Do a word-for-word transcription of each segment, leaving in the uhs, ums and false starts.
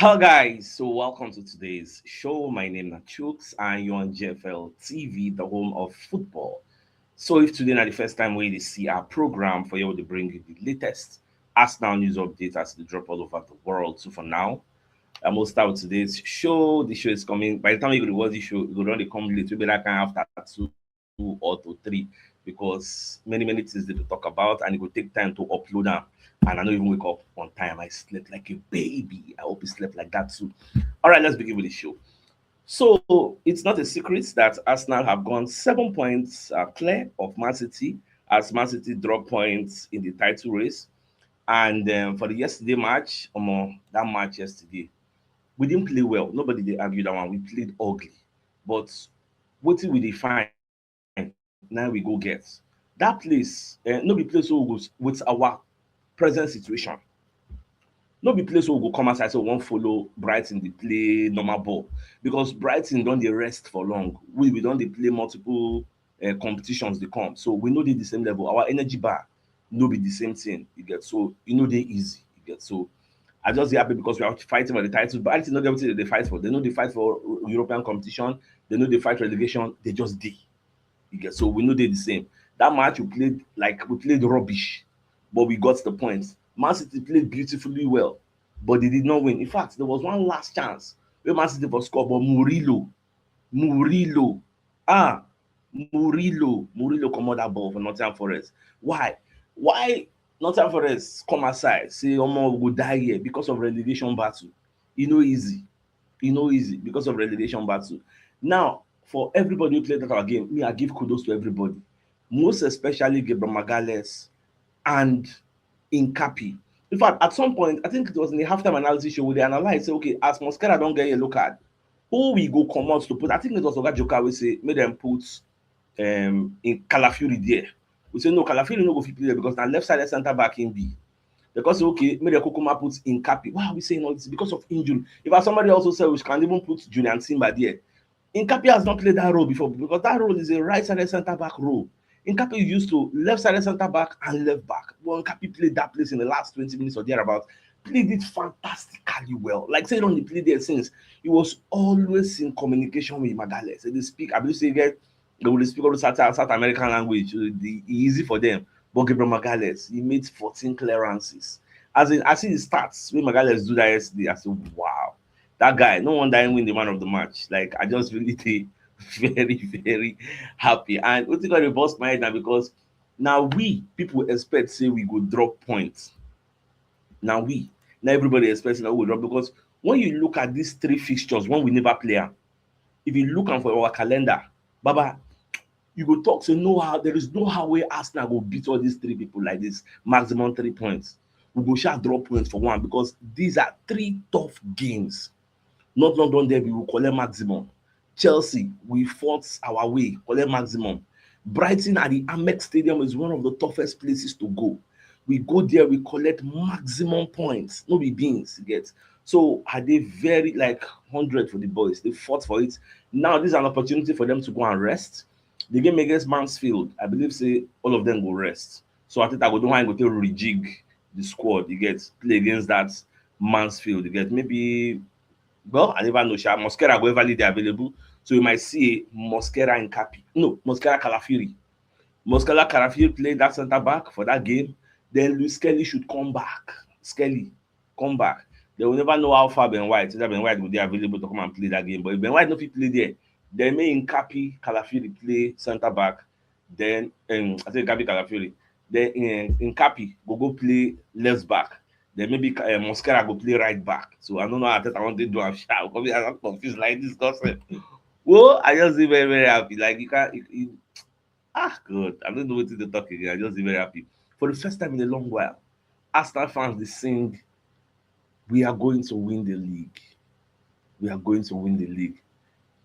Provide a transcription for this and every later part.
Hello, guys. So, welcome to today's show. My name is Chooks, and you're on G F L T V, the home of football. So, if today na the first time wey you dey see our program, for here we dey bring you the latest Arsenal news updates as they drop all over the world. So, for now, I'm gonna start with today's show. The show is coming. By the time you go to watch the show, you go don dey come late. Maybe that kind after two or to three, because many, many things dey to talk about, and it go take time to upload am. And I no even wake up on time. I slept like a baby. I hope you slept like that too. All right, let's begin with the show. So, it's not a secret that Arsenal have gone seven points, uh, clear of Man City, as Man City drop points in the title race. And, um, for the yesterday match, omo, that match yesterday, we didn't play well. Nobody dey argue that one. We played ugly. But wetin we dey find, na we go get. That place, eh, no be place wey we go s-, with our present situation. No be place wey we go come outside say we wan follow Brighton dey play normal ball, because Brighton don dey rest for long. We, we don dey play multiple, eh, competitions dey come. So we no dey the same level. Our energy bar no be the same thing, you get. So e no dey easy, you get. So I just dey happy because we are fighting for the title. Brighton no get wetin dem dey fight for. Dem no dey fight for European competition. Dem no dey fight relegation. Dem just dey, you get. So we no dey the same. That match we played, like, we played rubbish, but we got the points. Man City played beautifully well, but they did not win. In fact, there was one last chance wey Man City for score, but Murillo, Murillo, ah, Murillo, Murillo comot that ball for Nottingham Forest. Why? Why Nottingham Forest come outside say, "Omo, we go die here because of relegation battle"? E no easy. E no easy because of relegation battle. Now, for everybody who played that our game, me, I give kudos to everybody, most especially Gabriel Magalhaes and Hincapié. In fact, at some point, I think it was in the halftime analysis show, we dey analyze say, okay, as Mosquera don get yellow card, who we go comot to put? I think it was Oga Joka wey say make dem put, um, in Calafiori there. We say no, Calafiori no go fit play there because na left side centre back him be. Because, okay, make dem kukuma put Hincapié. Why are we saying all this? Because of injury. If somebody also said we can even put Jurrien Timber there. Hincapié has not played that role before, because that role is a right-sided centre back role. Hincapié used to left-sided centre back and left back. But Hincapié played that place in the last twenty minutes or thereabout. Played it fantastically well. Like say he don dey play there since. He was always in communication with Magalhaes. They speak, I believe say, get, they will speak all the South, South American language. So the, e easy for them. But Gabriel Magalhaes, he made fourteen clearances. As in, I see the stats wey Magalhaes do that yesterday. I say, wow, that guy, no wonder he win the man of the match. Like, I just really dey very, very happy. And wetin come dey burst my head na because na we people expect say we go drop points. Na we, na everybody expect say na we go drop, because when you look at these three fixtures, when we never play am, if you look am for our calendar, Baba, you go talk say, no how, there is no how wey Arsenal go beat all these three people like this, maximum three points. We go sha drop points for one, because these are three tough games. North London derby, we collect maximum. Chelsea, we fought our way, collect maximum. Brighton at the Amex Stadium is one of the toughest places to go. We go there, we collect maximum points. No be beans, you get. So I dey very, like, hundred for the boys. They fought for it. Now this is an opportunity for them to go and rest. The game against Mansfield, I believe say all of them go rest. So I think I go do how I go take rejig the squad, you get, play against that Mansfield, you get. Maybe, well, I never know sha. Mosquera go ever dey available. So you might see Mosquera and Hincapié. No, Mosquera, Calafiori. Mosquera, Calafiori play that centre back for that game. Then Luis Skelly should come back. Skelly, come back. Then we never know how far Ben White, whether Ben White go dey available to come and play that game. But if Ben White no fit play there, then make Hincapié, Calafiori play centre back. Then, um, I say Hincapié, Calafiori. Then, um, Hincapié go go play left back. Then maybe, uh, Mosquera go play right back. So I don't know how Arteta want to do am sha. I come here, I'm confused like this, 'cause, uh, well, I just dey very, very happy. Like, you can't, you, you, ah, God, I don't know wetin to talk again. I just dey very happy. For the first time in a long while, Arsenal fans dey sing, "We are going to win the league. We are going to win the league."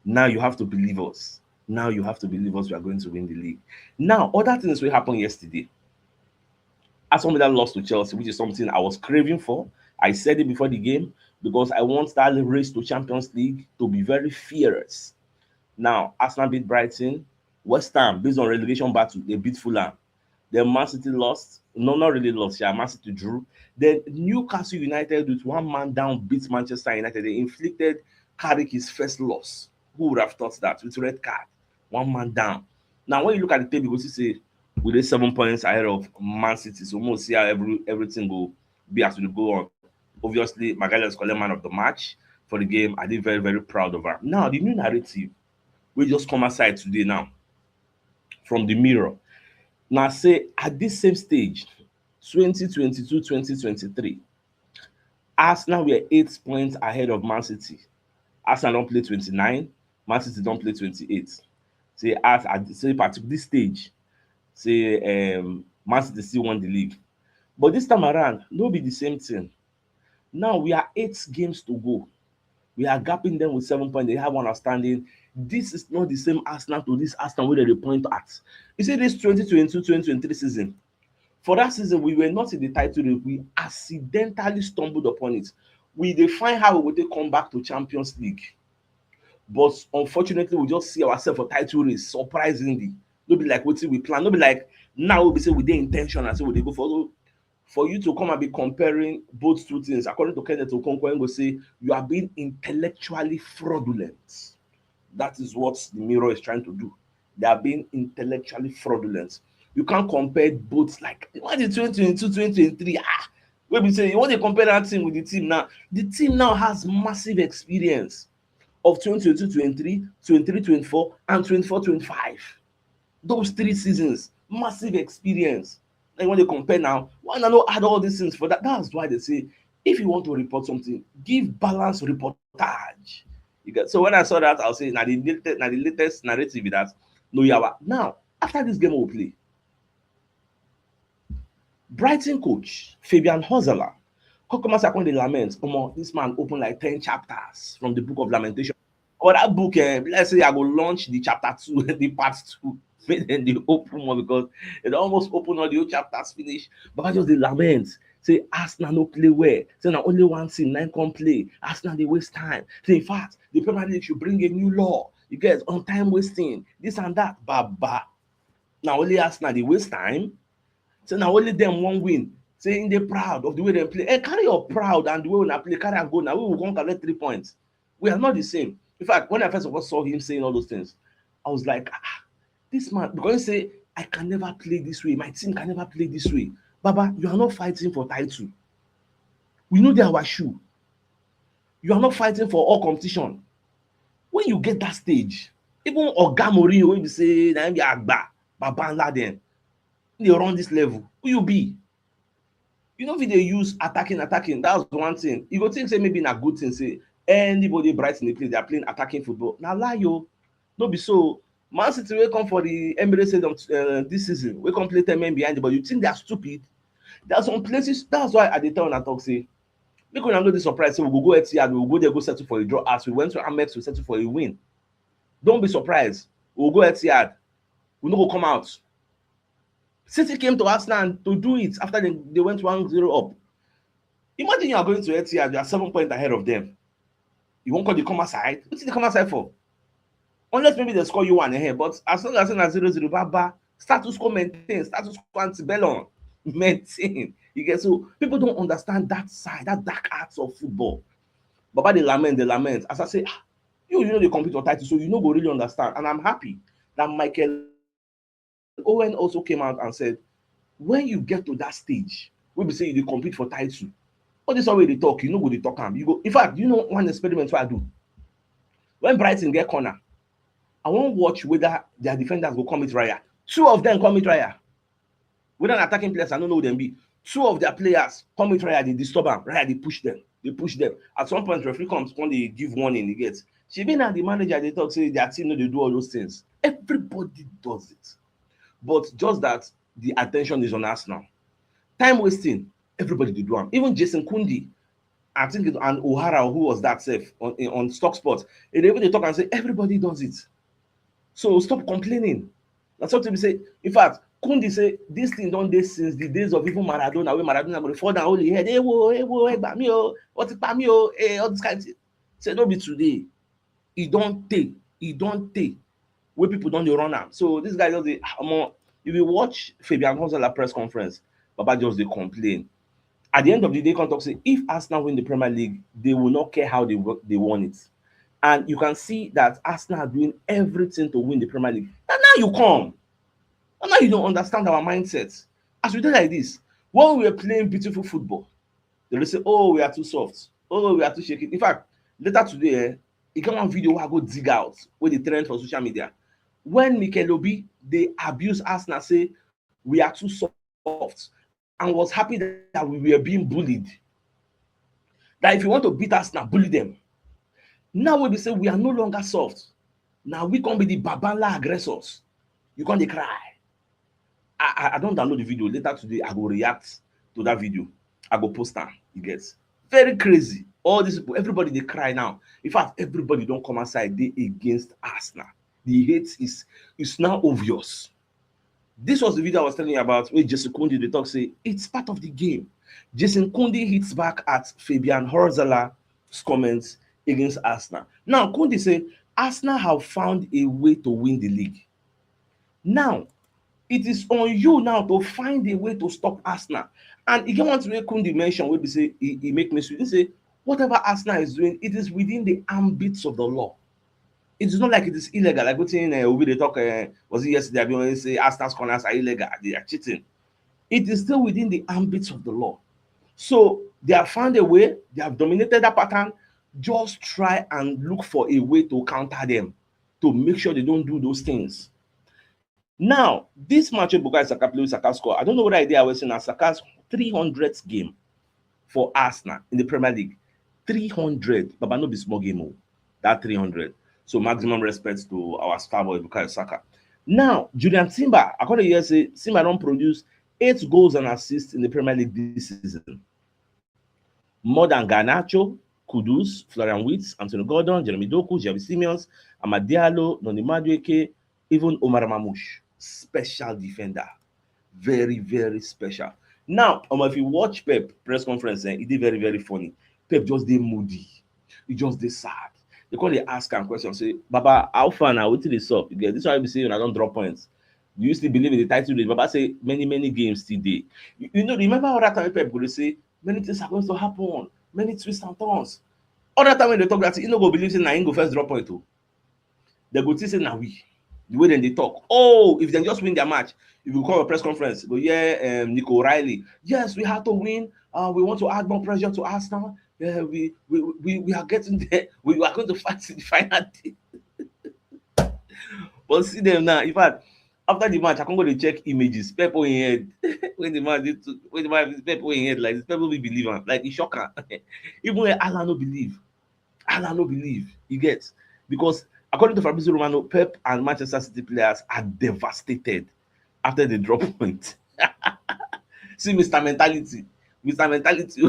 Now you have to believe us. Now you have to believe us. We are going to win the league. Now, other things wey happen yesterday. Aston Villa lost to Chelsea, which is something I was craving for. I said it before the game because I want that race to Champions League to be very fierce. Now, Arsenal beat Brighton. West Ham, based on relegation battle, they beat Fulham. Then Man City lost. no, not really lost. Yeah, Man City drew. Then Newcastle United, with one man down, beat Manchester United. They inflicted Carrick his first loss. Who would have thought that, with red card, one man down? Now, when you look at the table, you go see say we dey seven points ahead of Man City. So we'll see how every everything go be as we go on. Obviously, Magalhaes collect man of the match for the game. I dey very, very proud of her. Now, the new narrative wey just come outside today now from the Mirror. Now say at this same stage, twenty twenty-two, twenty twenty-three, Arsenal were eight points ahead of Man City. Arsenal don play twenty-nine, Man City don play twenty-eight. Say as at say particular this stage, say um, Man City still won the league. But this time around, no be the same thing. Now we are eight games to go. We are gapping them with seven points. They have one outstanding. This is not the same Arsenal to this Arsenal where they point at. You see this twenty twenty-two, twenty twenty-three season. For that season, we were not in the title race. We accidentally stumbled upon it. We dey find how we take come back to Champions League. But unfortunately, we just see ourselves for title race, surprisingly. No be like wetin we plan. No be like now we be say we dey intentional, so we dey go for. So for you to come and be comparing both two things, according to Kenneth Okonkwo, he go say you are being intellectually fraudulent. That is what the Mirror is trying to do. They are being intellectually fraudulent. You can't compare both. Like, what is twenty twenty-two, twenty twenty-three? Ah, wey be say you want to compare that thing with the team now. The team now has massive experience of twenty twenty-two, twenty-three, twenty-three, twenty-four, and twenty-four, twenty-five. Those three seasons, massive experience. Now you want to compare now? Why not add all these things for that? That's why they say if you want to report something, give balanced reportage. You get, so when I saw that, I'll say now the latest, now the latest narrative is that no yawa. Now, after this game we play, Brighton coach Fabian Hosala come come outside come dey lament. Omo, this man open like ten chapters from the book of Lamentation. Or that book, eh, let's say I go launch the chapter two, the part two. Make dem dey open more because they almost open all the old chapters finish. Baba just dey lament. Say Arsenal no play well. Say na only one team na come play. Arsenal dey waste time. Say in fact, the Premier League should bring a new law. You get on time wasting, this and that. Baba, na only Arsenal dey waste time. Say na only them one win. Say in dey proud of the way dem play. And carry your proud and the way una play, carry am go. Now we will come collect three points. We are not the same. In fact, when I first of all saw him saying all those things, I was like, ah, this man, because he say I can never play this way. My team can never play this way. Baba, you are not fighting for title. We know they our shoe. You are not fighting for all competition. When you get that stage, even Oga Mourinho wey be say na him be Agba, Baba Nla dem, they run this level. Who you be? You know if they use attacking, attacking. That's one thing. You go think say maybe na good thing say anybody Brighton they play, they are playing attacking football. Now lie yo, no be so. Man City will come for the Emirates Stadium uh, this season. We come play ten men behind, but you think they are stupid? There are some places. That's why I dey tell una talk say, make una no dey surprise say we go go Etihad, we go go there go settle for a draw. As we went to Amex, we settle for a win. Don't be surprised. We go go Etihad, we no go come out. City came to Arsenal to do it after they, they went one zero up. Imagine you are going to Etihad, you are seven points ahead of them. You won't call the come aside. What did they come aside for? Unless maybe they score you one ahead. But as long as it's zero zero, baba, status quo maintain, status quo antebellum maintain. You get, so people don't understand that side, that dark arts of football. Baba, they lament, they lament. As I say, ah, you you know they compete for title, so you no go really understand. And I'm happy that Michael Owen also came out and said, when you get to that stage, we be say you dey compete for title. All this way they talk, you know go dey talk am. You go. In fact, you know one experiment wey I do. When Brighton get corner, I wan watch whether their defenders go come meet Raya. Two of them come meet Raya. Whether an attacking players, I don't know who them be. Two of their players come meet Raya, they disturb am. Raya, they push them. They push them. At some point, referee comes, when they give warning, he gets. She been at the manager, they talk, say their team no dey do all those things. Everybody does it. But just that the attention is on Arsenal. Time wasting, everybody dey do am. Even Jason Kundi, I think, it, and O'Hara, who was that safe on, on Stock Sports, they even they talk and say everybody does it. So stop complaining. That's what we say. In fact, Kundi say this thing don dey since the days of even Maradona, where Maradona go dey fall down, hold him head, hey wo, hey wo, hey, gba mi o, what pa mi o, hey, all this kind of thing. Say no be today. E don tey, e don tey wey people don dey run am. So this guy just dey, ah, omo, if you watch Fabian Hosala press conference, Baba just dey complain. At the end of the day, come talk say if Arsenal win the Premier League, they will not care how they wo-, they won it. And you can see that Arsenal are doing everything to win the Premier League. And now you come. And now you don't understand our mindset. As we do like this, when we were playing beautiful football, they will say, "Oh, we are too soft. Oh, we are too shaky." In fact, later today, eh, e get one video wey I go dig out, wey dey trend for social media. When Mikel Obi dey abuse Arsenal, say, "We are too soft," and was happy that we were being bullied. That if you want to beat Arsenal, bully them. Now we be say we are no longer soft. Now we can be the babanla aggressors. You can dey cry. I, I, I don't download the video. Later today, I go react to that video. I go post am. You get? Very crazy. All these people, everybody dey cry now. In fact, everybody don come outside, dey against Arsenal. The hate is, is now obvious. This was the video I was telling you about, where Jesse Kundi dey talk say it's part of the game. Jason Kundi hits back at Fabian Horzala's comments against Arsenal. Now, Kundi say Arsenal have found a way to win the league. Now, it is on you now to find a way to stop Arsenal. And e get one thing wey Kundi mention wey be say e, e make me sweet. He say whatever Arsenal is doing, it is within the ambits of the law. It is not like it is illegal. Like wetin, uh, Obi dey talk, uh, was it yesterday? I been say Arsenal's corners are illegal. They are cheating. It is still within the ambits of the law. So they have found a way. They have dominated that pattern. Just try and look for a way to counter them, to make sure they don't do those things. Now, this match wey Bukayo Saka play, Saka score. I don't know whether I dey aware say na Saka's three hundredth game for Arsenal in the Premier League. Three hundred. Baba, no be small game, oh. That three hundred. So maximum respect to our star boy, Bukayo Saka. Now, Julian Timber, according to hear say Timber don produce eight goals and assists in the Premier League this season. More than Garnacho, Kudus, Florian Wirtz, Antonio Gordon, Jeremy Doku, Xavi Simons, Amad Diallo, Noni Madueke, even Omar Mamouche. Special defender. Very, very special. Now, um, if you watch Pep press conference, eh, e dey very, very funny. Pep just dey moody. E just dey sad. They come dey ask am question, say, "Baba, how far now? Wetin dey sup?" You get this one, be say una don drop points. Do you still believe in the title race? Baba say many, many games still dey. You, you know, remember all that time Pep go dey say many things are going to happen, many twists and turns. All that time when they talk that, you no go believe say na him go first drop point o. They go think say na we. The way dem dey talk. Oh, if dem just win their match, if you call a press conference, go hear, um, Nico O'Reilly. "Yes, we had to win. Uh, we want to add more pressure to Arsenal. Yeah, we, we, we, we are getting there. We are going to fight in the final day." But see them now. In fact, after the match, I come go dey check images. Pep own him head. When the match dey to, when the match, Pep own him head like this, Pep no believe am. Like, e shock am. Even Allan no believe. Allan no believe. You get? Because according to Fabrizio Romano, Pep and Manchester City players are devastated after the drop point. See Mister Mentality. Mister Mentality.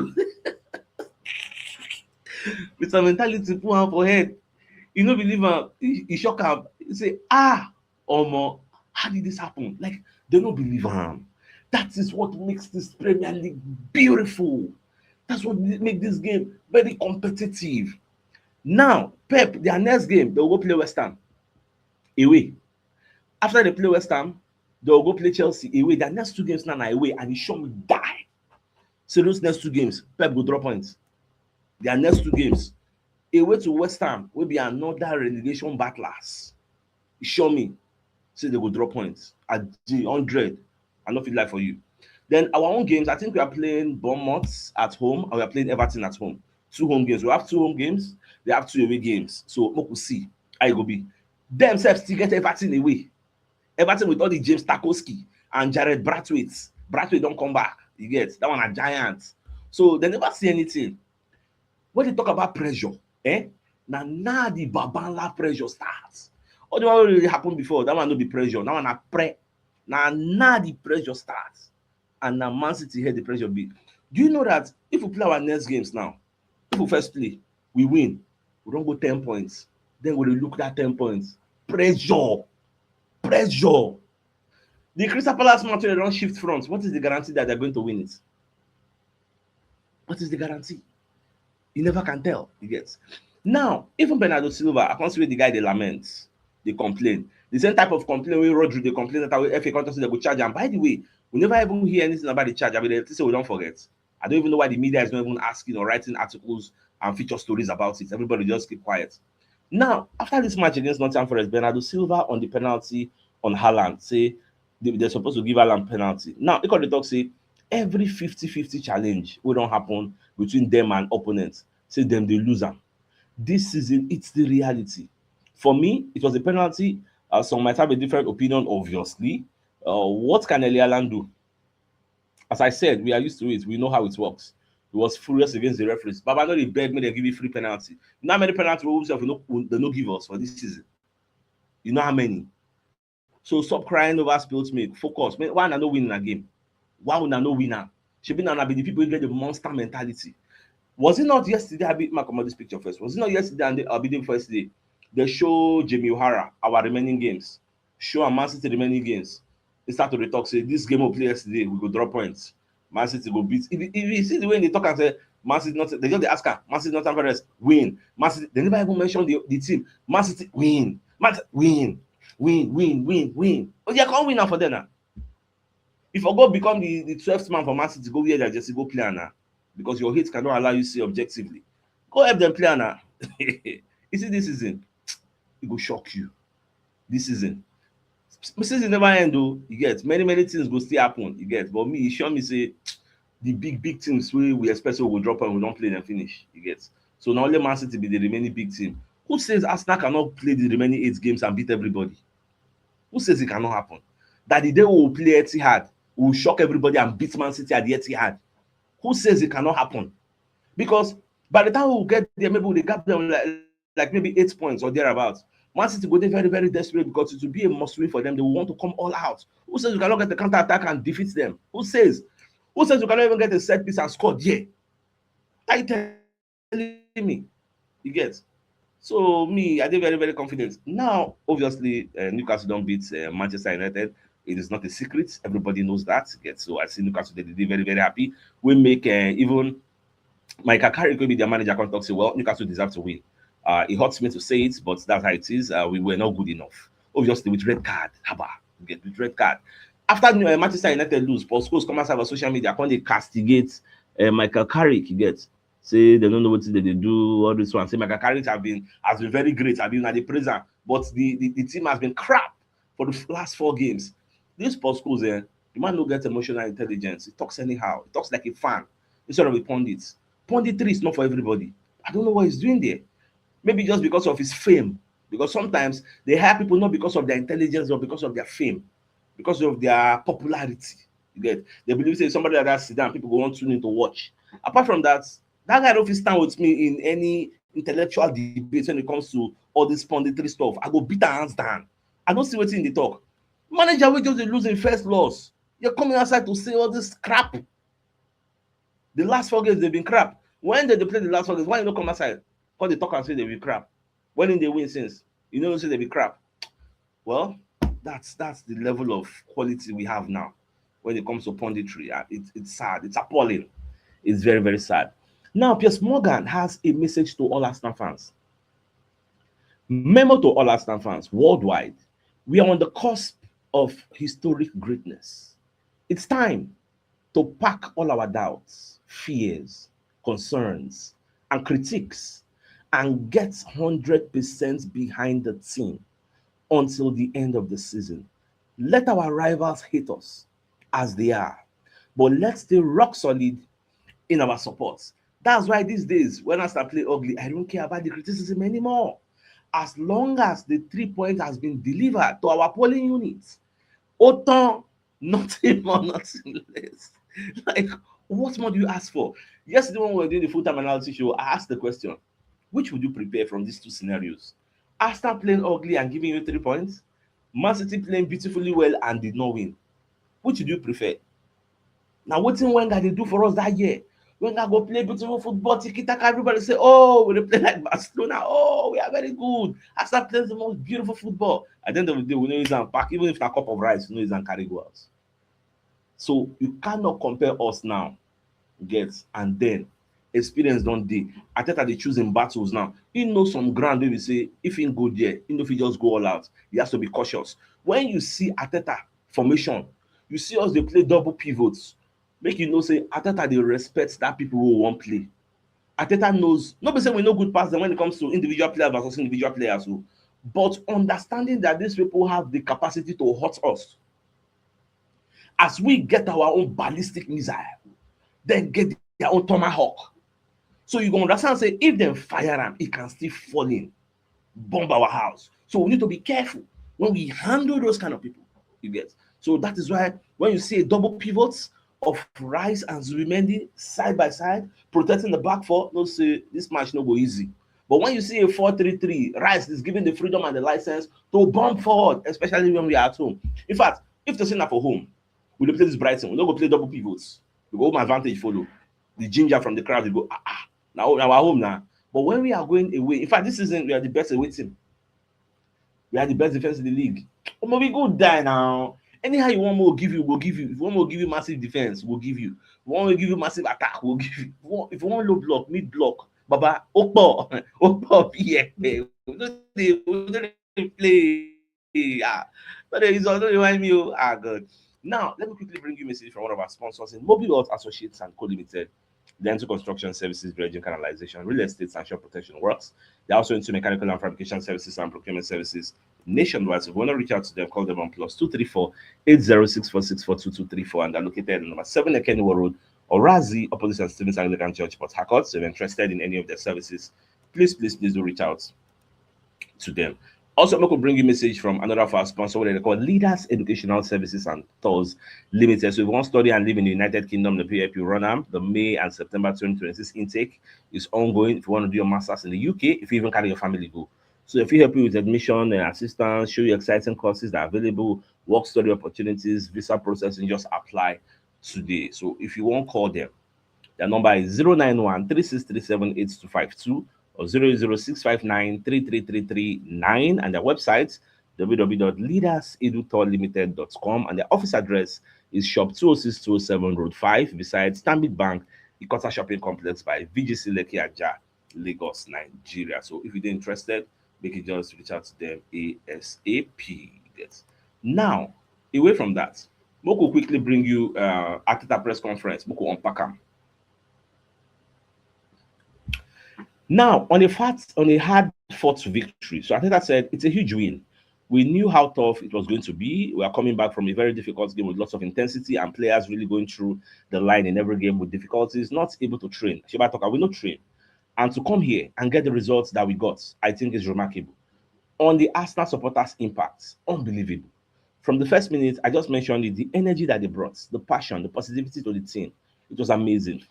Mister Mentality put am for head. You no believe am. E, e shock am. E say, "Ah, omo, how did this happen?" Like, they no believe am. That is what makes this Premier League beautiful. That's what make this game very competitive. Now, Pep, their next game, they will go play West Ham away. After they play West Ham, they will go play Chelsea away. Their next two games now na away, and e sure me die. So those next two games, Pep go drop points. Their next two games, away to West Ham, wey be another relegation battlers. E sure me say they go drop points at the hundred. I no fit lie for you. Then our own games, I think we are playing Bournemouth at home and we are playing Everton at home. Two home games. We have two home games. They have two away games. So make we see how e go be. Dem sef still get Everton away. Everton with all the James Tarkowski and Jared Braithwaite. Braithwaite don come back. You get? That one a giant. So they never see anything. When they talk about pressure, eh? Na now the babanla pressure starts. All the one wey really happen before, that one no be pressure. That one na pre-, na now the pressure starts. And na Man City head the pressure be. Do you know that if we play our next games now, if we first play, we win, we don go ten points. Then we dey look that ten points. Pressure. Pressure. The Crystal Palace match wey dem don shift front, what is the guarantee that they're going to win it? What is the guarantee? You never can tell. You get? Now, even Bernardo Silva, I come see where the guy dey lament, dey complain. The same type of complaint wey Rodri dey complain that way F A come talk say they go charge am. By the way, We never even hear anything about the charge. I mean, they say we don't forget. I don't even know why the media is not even asking or writing articles and feature stories about it. Everybody just keep quiet. Now, after this match against Nottingham Forest, Bernardo Silva on the penalty on Haaland say they, they're supposed to give Haaland penalty. Now, Ikon dey talk say every fifty fifty challenge wey don happen between them and opponents, say them dey lose am. This season, it's the reality. For me, it was a penalty. Uh, some might have a different opinion, obviously. Uh, what can Erling Haaland do? As I said, we are used to it. We know how it works. He was furious against the referees. Baba no dey beg me, they give you free penalty. You know how many penalty rules have no, they no give us for this season? You know how many? So stop crying over spilt milk. Focus. Man, why una no win in a game? Why una no win am? Shebi na una be the people wey get the monster mentality. Was it not yesterday? I be, ma comot this picture first. Was it not yesterday and the, I be the first day? They show Jamie O'Hara our remaining games. Show am Man City remaining games. He start to dey talk say this game we play yesterday, we go drop points. Man City go beat. If, if you see the way they talk and say Man City not, they just dey ask am, Man City not Forest win. Man City, they never even mention the, the team. Man City win. Man City win. Win, win, win, win. Oh, you can't win am for them now. If I go become the, the twelfth man for Man City, go wear their jersey, go play am now. Because your hate cannot allow you to see objectively. Go help them play am now. You see this season, it go shock you. This season. Season never end though. You get many, many things go still happen. You get, but me, e sure me say the big, big things we, we expect we go drop and we don't play them finish. You get. So now only Man City be the remaining big team. Who says Arsenal cannot play the remaining eight games and beat everybody? Who says it cannot happen? That the day we will play Etihad, we will shock everybody and beat Man City at the Etihad. Who says it cannot happen? Because by the time we get there, maybe we gap them like, like maybe eight points or thereabouts. Man City go dey very, very desperate because it will be a must win for them. They will want to come all out. Who says we cannot get the counter attack and defeat them? Who says? Who says we cannot even get a set piece and score there? Are you telling me? You get? So me, I dey very, very confident. Now, obviously, uh, Newcastle don't beat uh, Manchester United. It is not a secret. Everybody knows that. You get? So I see Newcastle, they dey very, very happy. We make uh, even Michael Carrick, wey be their manager, come talk say, well, Newcastle deserve to win. Uh, it hurts me to say it, but that's how it is. Uh, we were not good enough. Obviously, with red card, haba, you get, with red card. After uh, Manchester United lose, Paul Scholes come outside for social media, come dey castigate uh, Michael Carrick, you get? Say they don't know what they, they do, all this one. Say Michael Carrick have been, has been very great, have been at the present, but the, the, the team has been crap for the f- last four games. This Paul Scholes, eh, the man no get emotional intelligence. He talks anyhow. He talks like a fan instead of a pundit. Punditry is not for everybody. I don't know what he's doing there. Maybe just because of his fame. Because sometimes they hire people not because of their intelligence, but because of their fame, because of their popularity. You get? They believe say somebody like that sit down, people go want tune in to watch. Apart from that, that guy don't fit stand with me in any intellectual debate when it comes to all this punditry stuff. I go beat am hands down. I don't see wetin they talk. Manager wey just dey lose im first loss. You're coming outside to say all this crap. The last four games they've been crap. When they, they play the last four games, why you no come outside? Because they talk and say they be crap. When they win since, you know say they be crap. Well, that's that's the level of quality we have now when it comes to punditry. Uh, it, it's sad. It's appalling. It's very, very sad. Now, Piers Morgan has a message to all Arsenal fans. Memo to all Arsenal fans worldwide. We are on the cusp of historic greatness. It's time to pack all our doubts, fears, concerns, and critiques and get one hundred percent behind the team until the end of the season. Let our rivals hate us as they are, but let's stay rock solid in our support. That's why these days, when I start play ugly, I don't care about the criticism anymore. As long as the three points has been delivered to our polling units, ó tán, nothing more, nothing less. Like, what more do you ask for? Yesterday, when we were doing the full-time analysis show, I asked the question, which would you prepare from these two scenarios? Arsenal playing ugly and giving you three points, Man City playing beautifully well and did not win. Which do you prefer? Now, what thing Wenger they do for us that year? Wenger go play beautiful football, tiki taka. Everybody say, "Oh, we play like Barcelona. Oh, we are very good." Arsenal plays the most beautiful football. At the end of the day, we know he's on pack. Even if na cup of rice, we know he's on carry go out. So you cannot compare us now, get, and then experience don't dey. Arteta dey choose im battles now. He knows some ground wey be say if he go there, he no fit just go all out. He has to be cautious. When you see Arteta formation, You see us dey play double pivots, make you know say Arteta dey respect that people who wan play. Arteta knows, no be say we no good pass them when it comes to individual player versus individual players o, but understanding that these people have the capacity to hurt us. As we get our own ballistic missile, then get their own Tomahawk. So you go understand say if dem fire am, e can still fall in, bomb our house. So we need to be careful when we handle those kind of people. You get? So that is why when you see a double pivot of Rice and Zubimendi side by side, protecting the back four, no say this match no go easy. But when you see a four three three, Rice is giving the freedom and the license to bomb forward, especially when we are at home. In fact, if to say na for home, we dey play this Brighton, we no go play double pivots. We go home advantage follow. The ginger from the crowd will go, ah, ah, now our home now. But when we are going away, in fact, this season we are the best away team. We are the best defense in the league. Omo, we go die now. Anyhow you want more give you, we'll give you. If you want more give you massive defense, we'll give you. If you want more give you massive attack, we'll give you. If you want, if you want low block, mid block, Baba, Okpo, Okpo, yeah, we don't dey, we don't dey play. Ah, no dey use, no dey remind me. Oh, ah, God. Now, let me quickly bring you a message from one of our sponsors in Mobile World Associates and Co Limited. Dental construction services, dredging, canalization, real estate, sanction protection works. They're also into mechanical and fabrication services and procurement services nationwide. So if you want to reach out to them, call them on plus two three four, eight zero six four six four two two three four, and they're located at number seven Ekeniwa Road, Orazi, opposite Saint Stephen's Anglican Church, Port Harcourt. So if you're interested in any of their services, please, please, please do reach out to them. Also, make we bring you message from another of our sponsor, what they call Leaders Educational Services and Tours Limited. So if you want study and live in the United Kingdom, the P F P run am, the May and September twenty twenty-six intake is ongoing. If you want to do your masters in the U K, if you even carry your family go. So if we help you with admission and assistance, show you exciting courses that are available, work study opportunities, visa processing, just apply today. So if you want, call them. Their number is zero nine one three six three seven eight two five two or zero zero six five nine three three three three nine, and their website, w w w dot leaders edu tour limited dot com, and their office address is shop two oh six two oh seven Road five, beside Stanbic Bank, Ikota Shopping Complex by V G C Lekki Ajah, Lagos, Nigeria. So if you dey interested, make you just reach out to them A S A P. Yes. Now, away from that, make we quickly bring you, uh, Arteta press conference. Make we unpack am. Now, on a fat, on a hard fought victory. So Arteta said it's a huge win. We knew how tough it was going to be. We are coming back from a very difficult game with lots of intensity and players really going through the line in every game with difficulties, not able to train. Sheba Toka, we no train. And to come here and get the results that we got, I think is remarkable. On the Arsenal supporters' impact, unbelievable. From the first minute, I just mentioned it, the energy that they brought, the passion, the positivity to the team, it was amazing.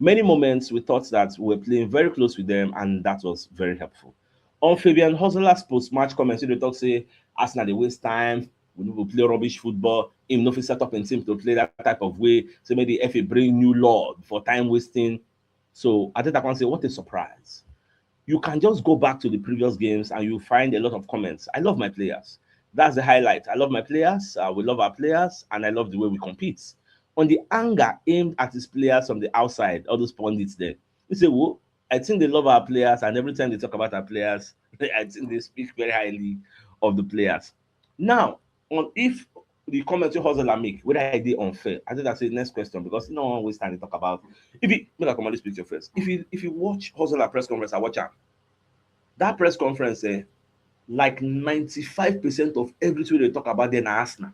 Many moments we thought that we were playing very close with them, and that was very helpful. On Fabian Hosler's post-match comments, they talk say Arsenal dey waste time, we no go play rubbish football. Him no fit set up a team to play that type of way. So maybe F A bring new law for time wasting. So Arteta can say, what a surprise. You can just go back to the previous games and you find a lot of comments. I love my players. That's the highlight. I love my players. Uh, we love our players, and I love the way we compete. On the anger aimed at his players from the outside, all those pundits there, we say, well, I think they love our players, and every time they talk about our players, I think they speak very highly of the players. Now, on if the comment you Hosler make, whether I dey unfair, I think that's the next question, because you know one waste time to talk about. If you make a command speak your first. If you if you watch Hosler press conference, I watch am. That press conference, eh, like ninety-five percent of everything they talk about, then Arsenal.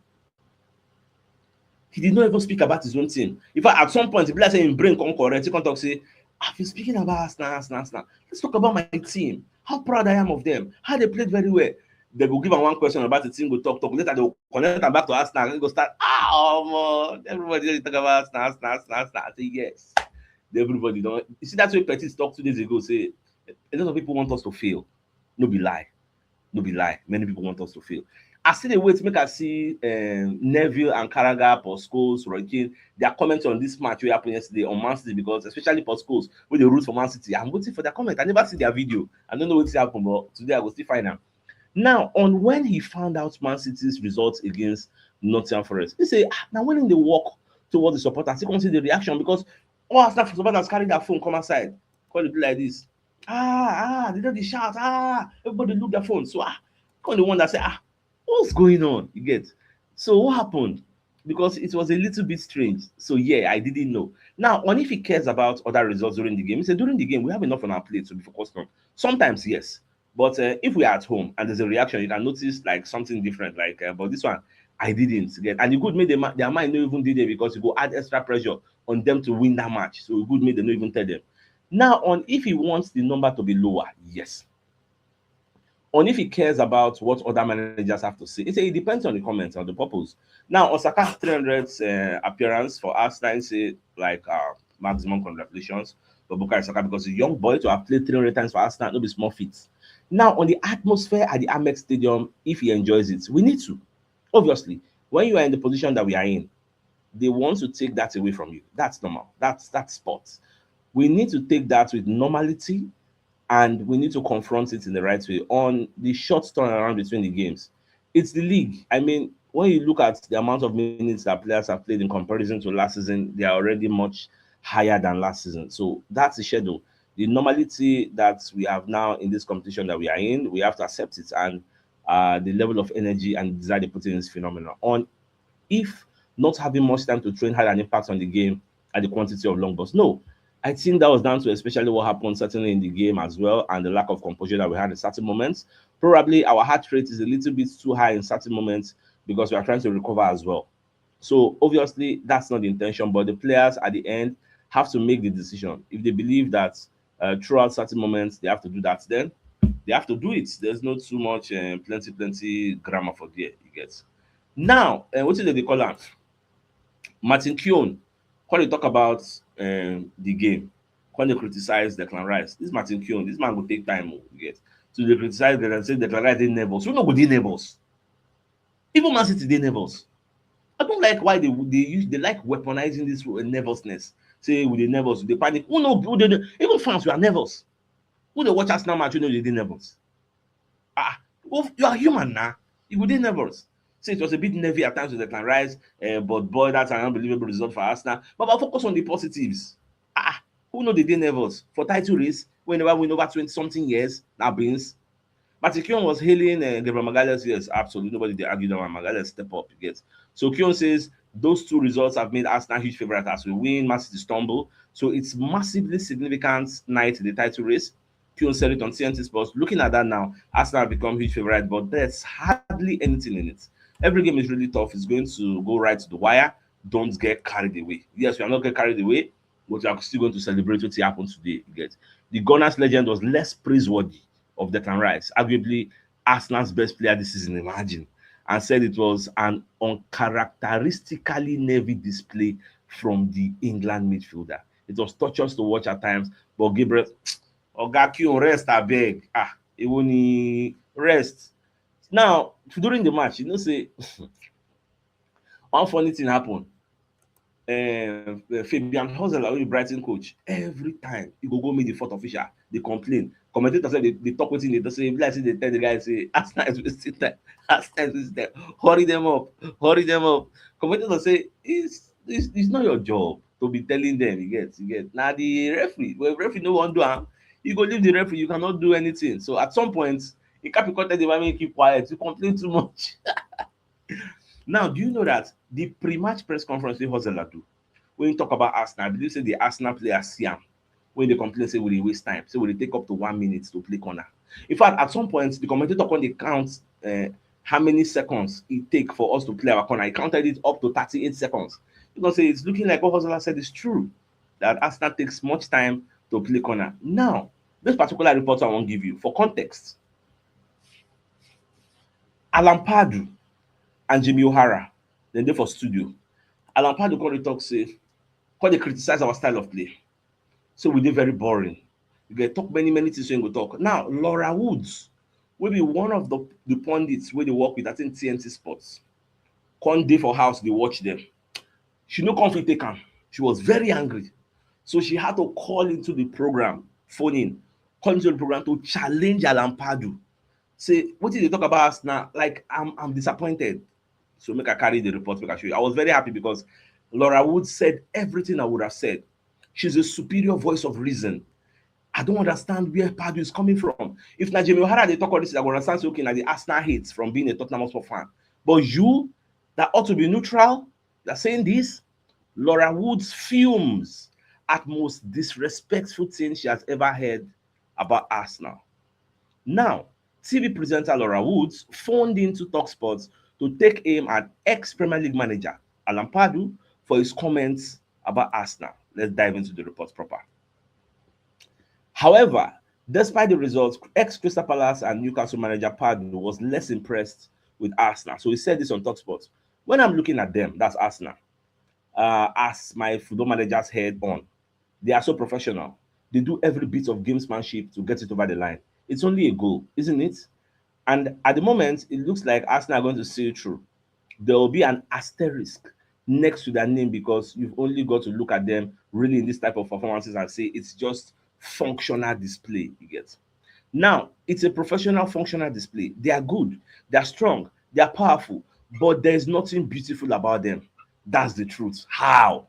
He did not even speak about his own team. In fact, at some point, he be like say him brain come correct. He come talk say, I've been speaking about Arsenal, Arsenal, Arsenal. Let's talk about my team. How proud I am of them. How they played very well. They go give am one question about the team, go talk, talk. Later, they go connect am back to Arsenal. They go start, ah, omo, everybody dey talk about Arsenal, Arsenal, Arsenal, Arsenal. I say, yes. Everybody don. You see, that's what Petit talk two days ago, say a lot of people want us to fail. No be lie. No be lie. Many people want us to fail. I still dey wait make I see, um, Neville and Carragher, Paul Scholes, Roy Keane, their comments on this match wey happen yesterday on Man City, because especially Paul Scholes, wey dey root for Man City, I'm waiting for their comment. I never see their video. I don't know wetin happen, but today I go still find am. Now, on when he found out Man City's results against Nottingham Forest, he say, ah, na when he dey walk towards the supporters, he come see the reaction, because all Arsenal supporters carry their phone come outside, come dey do like this. Ah, ah, they don dey shout, ah, everybody look their phone. So, ah, come dey wonder, say, ah, what's going on? You get? So what happened? because it was a little bit strange. So yeah, I didn't know. Now, on if he cares about other results during the game, he said during the game we have enough on our plate to be focused on. Sometimes yes, but uh, if we are at home and there's a reaction, you can notice like something different. Like, uh, but this one I didn't get, and e good make dem, their mind no even dey there because e go add extra pressure on them to win that match. So e good make dem no even tell them. Now, on if he wants the number to be lower, yes. On if he cares about what other managers have to say, he say it depends on the comments and the purpose. Now, on Saka three hundred uh, appearance for Arsenal, he say like uh, maximum congratulations for Bukayo Saka because a young boy to have played three hundred times for Arsenal, no be small feat. Now, on the atmosphere at the Amex Stadium, if he enjoys it, we need to. Obviously, when you are in the position that we are in, they want to take that away from you. That's normal. That's that's sports. We need to take that with normality, and we need to confront it in the right way. On the short turnaround between the games, it's the league. I mean, when you look at the amount of minutes that players have played in comparison to last season, they are already much higher than last season. So that's the schedule. The normality that we have now in this competition that we are in, we have to accept it. And uh, the level of energy and desire they put in is phenomenal. On if not having much time to train had an impact on the game and the quantity of long balls. No, I think that was down to especially what happened certainly in the game as well and the lack of composure that we had in certain moments. Probably our heart rate is a little bit too high in certain moments because we are trying to recover as well. So obviously that's not the intention, but the players at the end have to make the decision. If they believe that uh, throughout certain moments they have to do that, then they have to do it. There's not too much uh, plenty, plenty grammar for there, you get. Now, uh, what is it they call am? Martin Keown, when they talk about um, the game, when they criticize Declan Rice, this Martin Keown, this man go take time, oh, you get. So they criticize Declan, say Declan Rice dey nervous. We no go dey nervous. Even Man City dey nervous. I don't like why they they use they like weaponizing this uh, nervousness. Say we dey nervous, we dey panic. Who no who dey even fans we are nervous. Who dey watch Arsenal match, you know they dey nervous. Ah, well, you are human now. You go dey nervous. Say it was a bit nervy at times with Declan Rice, uh, but boy, that's an unbelievable result for Arsenal. But, but focus on the positives. Ah, who no dey dey nervous for title race? We never win over twenty something years. That brings Martin Keown was hailing uh, Gabriel Magalhaes. Yes, absolutely. Nobody they argue that one. Magalhaes step up, you get. So Keown says those two results have made Arsenal huge favourite as we win, Man City stumble. So it's massively significant night in the title race. Keown said it on T N T Sports. Looking at that now, Arsenal have become huge favourite, but there's hardly anything in it. Every game is really tough. It's going to go right to the wire. Don't get carried away. Yes, we are not get carried away, but we are still going to celebrate what happened today. You get. The Gunners legend was less praiseworthy of Declan Rice, arguably Arsenal's best player this season, imagine, and said it was an uncharacteristically nervy display from the England midfielder. It was torturous to watch at times, but Gabriel, Oga Keown, rest, I beg. Ah, Iwoni, rest. Now, during the match, you know, say, one funny thing happened. Uh, Fabian Hosseler, who is Brighton coach, every time he go go meet the fourth official, they complain. Commentators say they, they talk with him, they say, like say they tell the guy, say, Arsenal is wasting time. Arsenal is wasting time. Hurry them up. Hurry them up. Commentators say, it's, it's, it's not your job to be telling them, you get, you get. Now the referee, well, referee no one do am. You go leave the referee, you cannot do anything. So at some point, he can't be caught that they might make you quiet. You complain too much. Now, do you know that the pre-match press conference wey Hosseler do, when he talk about Arsenal, I believe say the Arsenal players see am when they complain say we dey waste time, say we dey take up to one minute to play corner. In fact, at some point, the commentator come dey count uh, how many seconds it take for us to play our corner. He counted it up to thirty-eight seconds. You know, say it's looking like what Hosseler said is true, that Arsenal takes much time to play corner. Now, this particular report I wan give you for context. Alan Pardew and Jimmy O'Hara, then they for studio. Alan Pardew come dey talk say, come dey criticize our style of play. So we dey very boring. You get talk many, many things wey go talk. Now, Laura Woods, will be one of the, the pundits where they work with, I think, T N T Sports. Come dey for house, they watch them. She no come fit take am. She was very angry. So she had to call into the program, phone in, call into the program to challenge Alan Pardew. Say, what did they talk about us now? Like, I'm, I'm disappointed. So make I carry the report, make I show you. I was very happy because Laura Wood said everything I would have said. She's a superior voice of reason. I don't understand where Pardew is coming from. If na Jimmy O'Hara dey talk all this, I go understand say, okay, na the Arsenal hate from being a Tottenham Hotspur fan. But you that ought to be neutral, They're saying this, Laura Woods fumes at most disrespectful thing she has ever heard about Arsenal. Now, T V presenter Laura Woods phoned into Talksport to take aim at ex-Premier League manager Alan Pardew for his comments about Arsenal. Let's dive into the report proper. However, despite the results, ex-Crystal Palace and Newcastle manager Pardew was less impressed with Arsenal. So he said this on Talksport. "When I'm looking at them," that's Arsenal, uh, "as my football manager's head on, they are so professional. They do every bit of gamesmanship to get it over the line. It's only a goal, isn't it?" And at the moment, it looks like Arsenal are going to see through. There will be an asterisk next to their name because you've only got to look at them really in this type of performances and say it's just functional display, you get. Now, it's a professional functional display. They are good, they are strong, they are powerful, but there's nothing beautiful about them. That's the truth. How?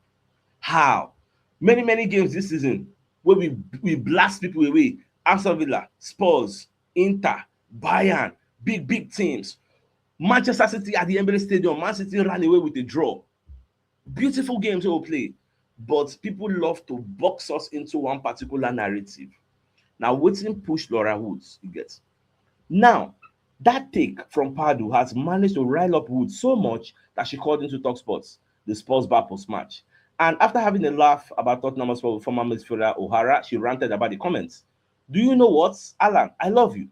How? Many, many games this season where we, we blast people away. Aston Villa, Spurs, Inter, Bayern, big, big teams. Manchester City at the Emirates Stadium, Man City ran away with a draw. Beautiful games we will play, but people love to box us into one particular narrative. Now, wetin push Laura Woods, you get. Now, that take from Pardew has managed to rile up Woods so much that she called into Talksport, the Spurs bar post-match. And after having a laugh about Tottenham Hotspur former midfielder O'Hara, she ranted about the comments. "Do you know what, Alan? I love you.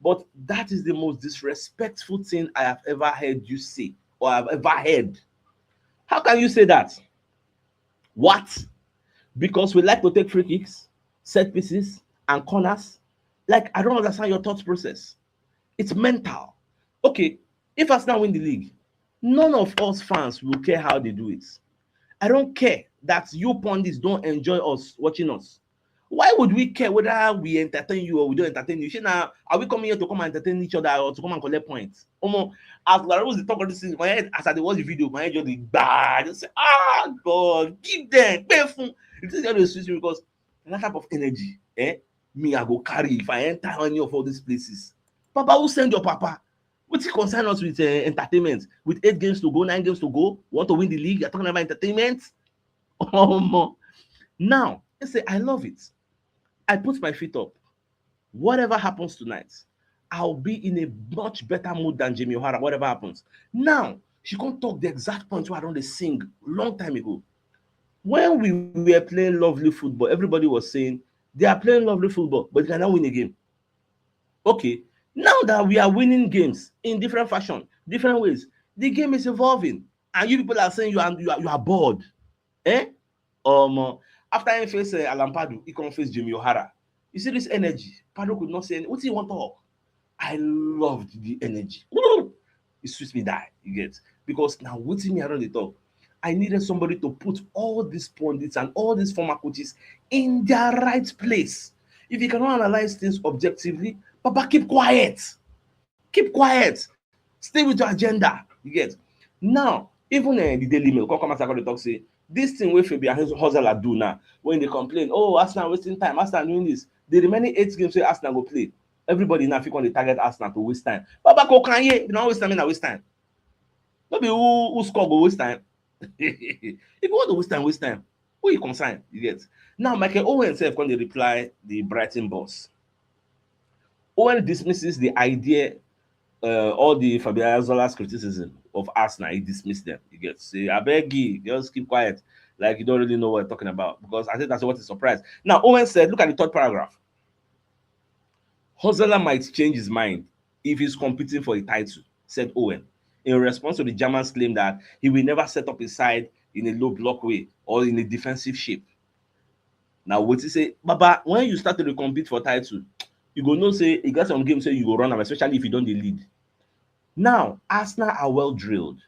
But that is the most disrespectful thing I have ever heard you say or I've ever heard. How can you say that? What? Because we like to take free kicks, set pieces, and corners? Like, I don't understand your thought process. It's mental. Okay, if Arsenal win the league, none of us fans will care how they do it. I don't care that you pundits don't enjoy us watching us. Why would we care whether we entertain you or we don't entertain you? Shey na, are we coming here to come and entertain each other or to come and collect points? Omo, as Laura Rose dey talk all these things, my head, as I dey watch the video, my head just dey gbaa. I just say, "Ah, God, give them, pay fun." It is always sweet me because that type of energy, eh, me, I go carry if I enter any of all these places. Papa, who send your papa? Wetin concern us with, eh, entertainment? With eight games to go, nine games to go, want to win the league, you're talking about entertainment? Omo. Now, I say, I love it. I put my feet up. Whatever happens tonight, I'll be in a much better mood than Jamie O'Hara, whatever happens. Now, she can't talk the exact point where I don't sing long time ago. When we were playing lovely football, everybody was saying, "They are playing lovely football, but they cannot win a game." Okay, now that we are winning games in different fashion, different ways, the game is evolving. And you people are saying you are, you are, you are bored. Eh? Um, uh, after he face, uh, Alan Pardew, he come face Jamie O'Hara. You see this energy? Pardew could not say anything. What do you want to talk? I loved the energy. It suits me die, you get. Because now, what me around the talk? I needed somebody to put all these pundits and all these former coaches in their right place. If you cannot analyze things objectively, Papa, keep quiet. Keep quiet. Stay with your agenda. You get. Now, even, uh, the Daily Mail come, come as I go to talk, say, this thing wey Fabian Hozala do now, when they complain, "Oh, Arsenal wasting time, Arsenal doing this." The remaining eight games wey Arsenal go play, everybody now fit come dey target Arsenal to waste time. Baba, go Kanye, you know, waste time, na waste time. No be who, who score go waste time. If you want to waste time, waste time. Who you concern? You get. Now, Michael Owen himself come dey reply the Brighton boss. Owen dismisses the idea, uh, all the Fabian Zola's criticism of Arsenal. He dismissed them. You get. Say, "I beg you, just keep quiet. Like you don't really know what you're talking about." Because I think that's what is surprised. Now, Owen said, look at the third paragraph. "Hozala might change his mind if he's competing for a title," said Owen, in response to the German's claim that he will never set up his side in a low block way or in a defensive shape. Now, what he say, Baba, when you start to compete for title, you go know say you got some games say you go run am, especially if you don't lead. Now, Arsenal are well drilled.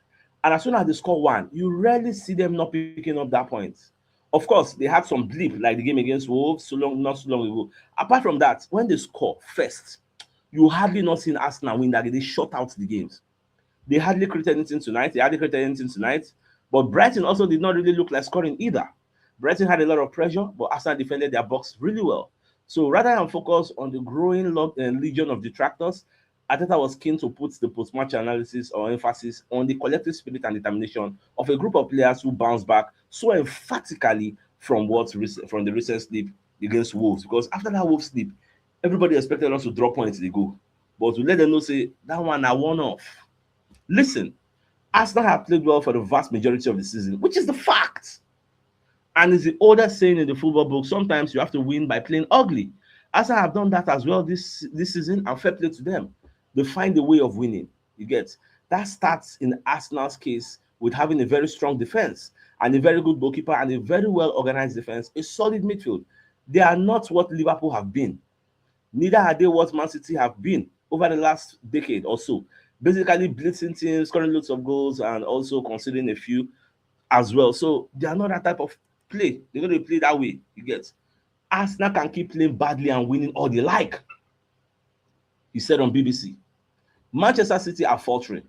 And as soon as they score one, you rarely see them not picking up that point. Of course, they had some blip like the game against Wolves so long, not so long ago. Apart from that, when they score first, you hardly not seen Arsenal win that game. They shut out the games. They hardly created anything tonight. They hardly created anything tonight. But Brighton also did not really look like scoring either. Brighton had a lot of pressure, but Arsenal defended their box really well. So rather than focus on the growing lo-, uh, legion of detractors, Arteta was keen to put the post-match analysis or emphasis on the collective spirit and determination of a group of players who bounced back so emphatically from what rec- from the recent slip against Wolves, because after that Wolves slip, everybody expected us to drop points, they go. But to let them know, say that one I one off. Listen, Arsenal have played well for the vast majority of the season, which is the fact. And it's the older saying in the football book, sometimes you have to win by playing ugly. Arsenal have done that as well this this season, and fair play to them. They find a way of winning. You get that starts in Arsenal's case with having a very strong defense and a very good goalkeeper and a very well organized defense, a solid midfield. They are not what Liverpool have been. Neither are they what Man City have been over the last decade or so. Basically, blitzing teams, scoring lots of goals, and also conceding a few as well. So they are not that type of play. They're going to play that way. You get Arsenal can keep playing badly and winning all they like, he said on B B C. Manchester City are faltering.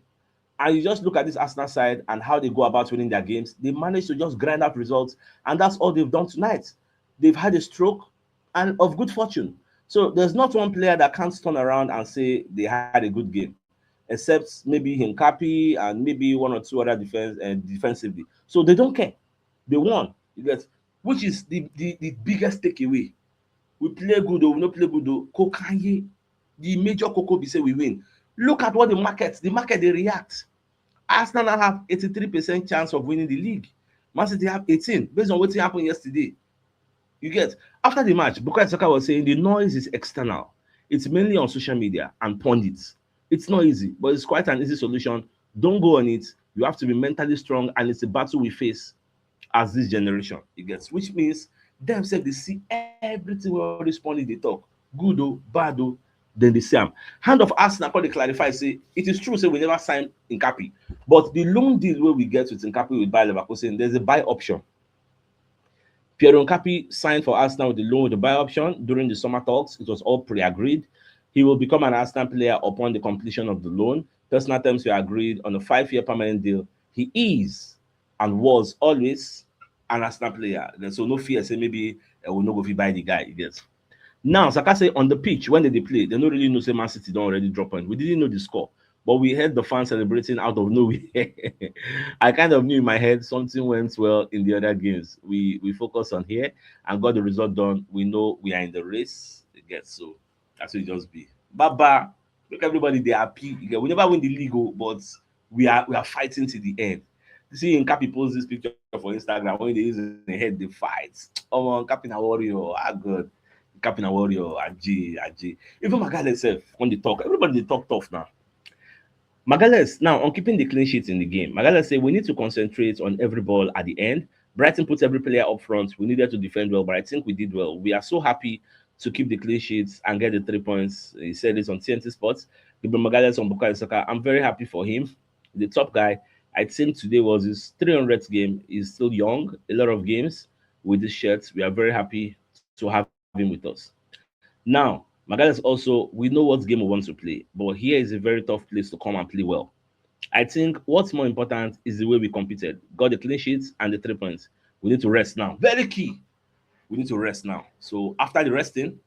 And you just look at this Arsenal side and how they go about winning their games. They manage to just grind out results, and that's all they've done tonight. They've had a stroke and of good fortune. So there's not one player that can't turn around and say they had a good game, except maybe Hincapié and maybe one or two other defense and defensively. So they don't care. They won. You get, which is the, the, the biggest takeaway. We play good or we not play good or Kokanye. The major koko be say we win. Look at what the market, the market they react. Arsenal now have eighty-three percent chance of winning the league. Man City have eighteen based on what happened yesterday. You get, after the match, Bukayo Saka was saying the noise is external. It's mainly on social media and pundits. It's not easy, but it's quite an easy solution. Don't go on it. You have to be mentally strong, and it's a battle we face as this generation. It gets, which means them say they see everything where all these pundits they talk, good or bad or then they see them. Hand of Arsenal, call they clarify, say it is true, say we never signed Hincapié, but the loan deal where we get with Hincapié with Bayer Leverkusen, there's a buy option. Pierre Hincapié signed for Arsenal with the loan with the buy option during the summer talks. It was all pre-agreed. He will become an Arsenal player upon the completion of the loan. Personal terms were agreed on a five-year permanent deal. He is and was always an Arsenal player. So no fear, say maybe uh, we no go fit buy the guy. Yes. Now, Saka say on the pitch, when they play, they don't really know say Man City don't already drop point. We didn't know the score, but we heard the fans celebrating out of nowhere. I kind of knew in my head something went well in the other games. We we focus on here and got the result done. We know we are in the race. Again, so that's what it just be. Baba, look, everybody they happy. We never win the league, oh, but we are we are fighting to the end. You see, Hincapié post this picture for Instagram when they use the head, they fight. Oh, Hincapié na warrior. Ah, God. Hincapié na warrior. Aji, Aji. Even Magalhaes self, when they talk, everybody they talk tough now. Magalhaes, now on keeping the clean sheet in the game, Magalhaes say we need to concentrate on every ball at the end. Brighton put every player up front. We needed to defend well, but I think we did well. We are so happy to keep the clean sheets and get the three points. He said this on T N T Sports. Gabriel Magalhaes on Bukayo Saka. I'm very happy for him. The top guy, I think today was his three hundredth game. He's still young, a lot of games with this shirt. We are very happy to have him with us. Now, Magalhaes also, we know what game we want to play, but here is a very tough place to come and play well. I think what's more important is the way we competed, got the clean sheets and the three points. We need to rest now. Very key. We need to rest now. So after the resting,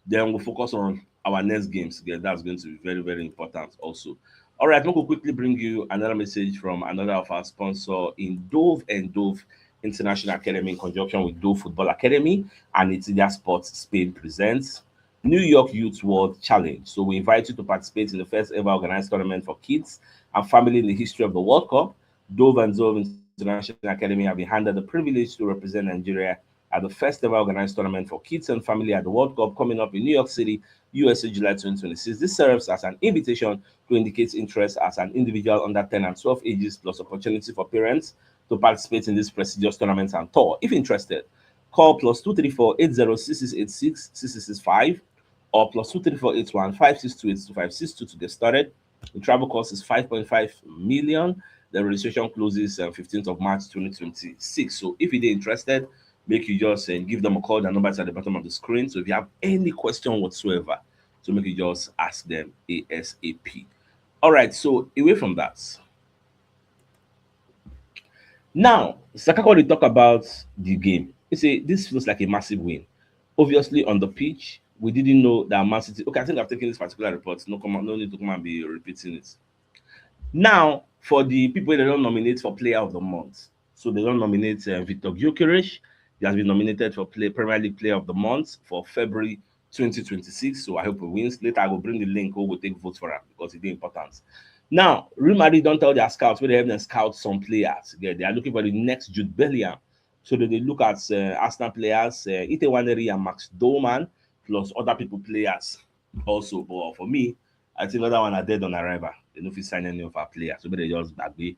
then we'll focus on our next games. Yeah, that's going to be very, very important also. All right, I'm going to quickly bring you another message from another of our sponsor in Dove and Dove International Academy in conjunction with Dove Football Academy and Itidia Sports Spain presents New York Youth World Challenge. So we invite you to participate in the first ever organized tournament for kids and family in the history of the World Cup. Dove and Dove International Academy have been handed the privilege to represent Nigeria at the first ever organized tournament for kids and family at the World Cup coming up in New York City, U S A, July twenty twenty-six. This serves as an invitation to indicate interest as an individual under ten and twelve ages, plus opportunity for parents to participate in this prestigious tournament and tour. If interested, call plus two three four eight zero six six eight six six six six five or plus two three four eight one five six two eight two five six two to get started. The travel cost is five point five million. The registration closes uh, fifteenth of March twenty twenty-six. So if you're interested, make you just uh, give them a call. The number is at the bottom of the screen. So if you have any question whatsoever, so make you just ask them ASAP. All right. So away from that, now Saka already talk about the game. He say this feels like a massive win. Obviously, on the pitch, we didn't know that Man City. Okay, I think I've taken this particular report. No, come on, no need to come and be repeating it. Now, for the people that don't nominate for Player of the Month, so they don't nominate uh, Victor Gyökeres. He has been nominated for play Premier League Player of the Month for February twenty twenty-six. So I hope he wins. Later, I will bring the link. We will take votes for him because it's important. Now, Real Madrid don't tell their scouts where they have them scout some players. Yeah, they are looking for the next Jude Bellingham. So they, they look at uh, Arsenal players, uh, Ite Nwaneri and Max Doman, plus other people players also. But for me, I think other one are dead on arrival. They don't fit sign any of our players. So they just back away.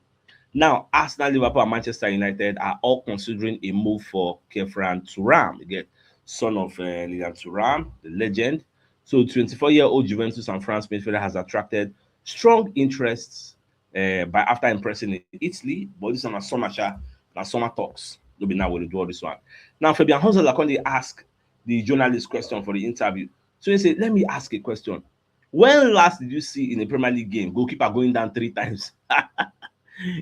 Now, Arsenal, Liverpool, and Manchester United are all considering a move for Khephren Thuram, again, son of uh, Lilian Thuram, the legend. So, twenty-four-year-old Juventus and France midfielder has attracted strong interest uh, by after impressing in Italy, but this one na summer sha, na summer talks. No be now we dey do all this one. Now, Fabian Hosel come dey ask the journalist question for the interview. So he said, "Let me ask a question. When last did you see in a Premier League game goalkeeper going down three times?"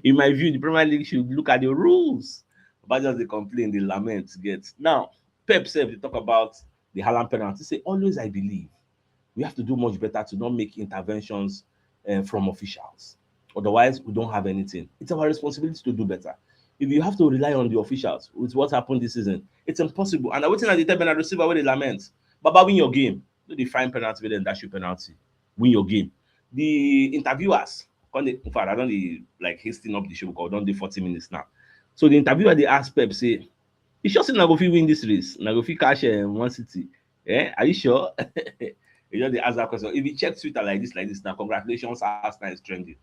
In my view, the Premier League should look at the rules. But just dey complain, dey lament, get. Now, Pep sef dey talk about the Haaland penalty. Say, "Always I believe we have to do much better to not make interventions uh, from officials. Otherwise, we don't have anything. It's our responsibility to do better. If you have to rely on the officials with what happened this season, it's impossible." And wetin I dey tell Bernardo Silva wey dey lament, "Baba, win your game. No dey find penalty, wey dem dash you penalty. Win your game." The interviewers, come dey, in fact, I don dey like hasten up the show because we don dey forty minutes now. So the interviewer dey ask Pep say, "You sure say una go fit win this race? Una go fit catch uh, Man City? Eh, are you sure?" He just dey ask that question. If you check Twitter like this, like this now, "Congratulations, Arsenal" is trending.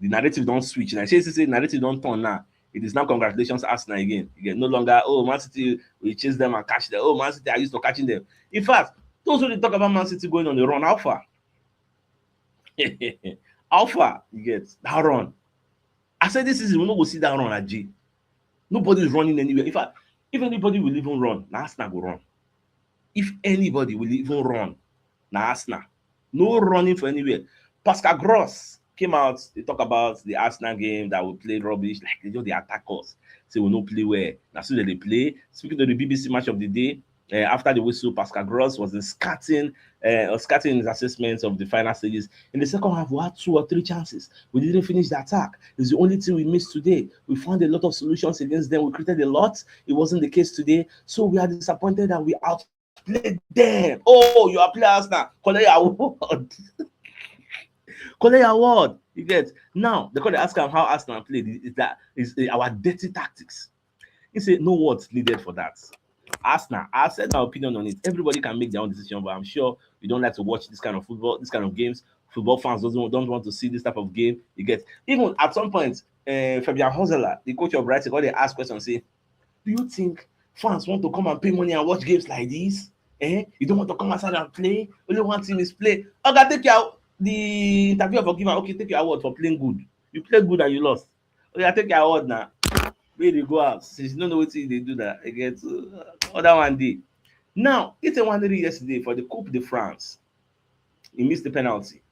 The narrative don switch. And I say, say narrative don turn now. It is now "Congratulations, Arsenal" again. Again, no longer, "Oh, Man City, we chase them and catch them. Oh, Man City are used to catching them." In fact, those who dey talk about Man City going on the run, how far? How far you get that run? I said this season, we no go see that run, Aji. Nobody is running anywhere. In fact, if anybody will even run, na Arsenal go run. If anybody will even run, na Arsenal. No running for anywhere. Pascal Gross came out, he talk about the Arsenal game, that we play rubbish, like they just dey attack us. Say we no play well. Na so they dey play. Speaking to the B B C Match of the Day, uh, after the whistle, Pascal Gross was in scathing, uh, was scathing his assessments of the final stages. "In the second half, we had two or three chances. We didn't finish the attack. It's the only thing we missed today. We found a lot of solutions against them. We created a lot. It wasn't the case today. So we are disappointed that we outplayed them." Oh, you are playing Arsenal. Collect your award. Collect your award. You get. Now, they come dey ask am how Arsenal played. Is that is uh, our dirty tactics? He said, "No words needed for that. Arsenal, I've said my opinion on it. Everybody can make their own decision, but I'm sure you don't like to watch this kind of football, this kind of games. Football fans doesn't don't want to see this type of game." You get. Even at some point, uh, Fabian Hosseler, the coach of Brighton, when they ask questions, say, "Do you think fans want to come and pay money and watch games like this? Eh? You don't want to come outside and play? Only one thing is play." Oga, take your the interviewer for give am, "Okay, take your award for playing good. You play good and you lost. Oga, take your award now." Wey dey go out since you no know wetin you dey do that again. So, uh, other one day. Now, it's a one day yesterday for the Coupe de France. He missed the penalty.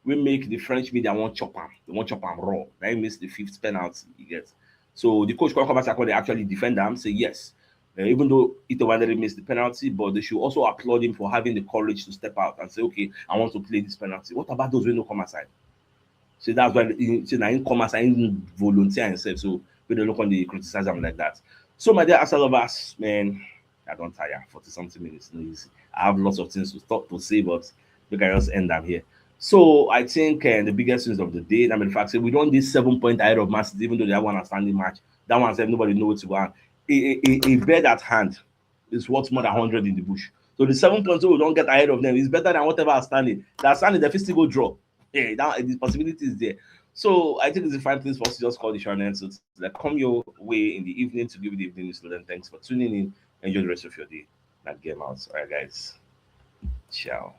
We make the French media won't chop him. They won't chop him raw. Now he missed the fifth penalty. You get. So the coach come come back and they actually defend him, say yes. Uh, even though Ito Waneri missed the penalty, but they should also applaud him for having the courage to step out and say, "Okay, I want to play this penalty." What about those who no come aside? So that's why he say na him come aside, him volunteer himself. So we don't look on the criticize him like that. So my dear Arsenal lovers, man, I don't tire. Forty something minutes, no easy. I have lots of things to talk to say, but we can just end up here. So I think uh, the biggest news of the day, I mean, the fact that we don't need seven point ahead of Man City, even though they have one outstanding match. That one said nobody knows what's going on. A, a, a, a bird at hand is worth more than hundred in the bush. So the seven points we don't get ahead of them is better than whatever outstanding. That outstanding, they fit still go draw. Yeah, that the possibility is there. So I think it's a fine place for us to just call the show and end. So it's like come your way in the evening to give you the evening news. So then thanks for tuning in. Enjoy the rest of your day. That game out. All right, guys. Ciao.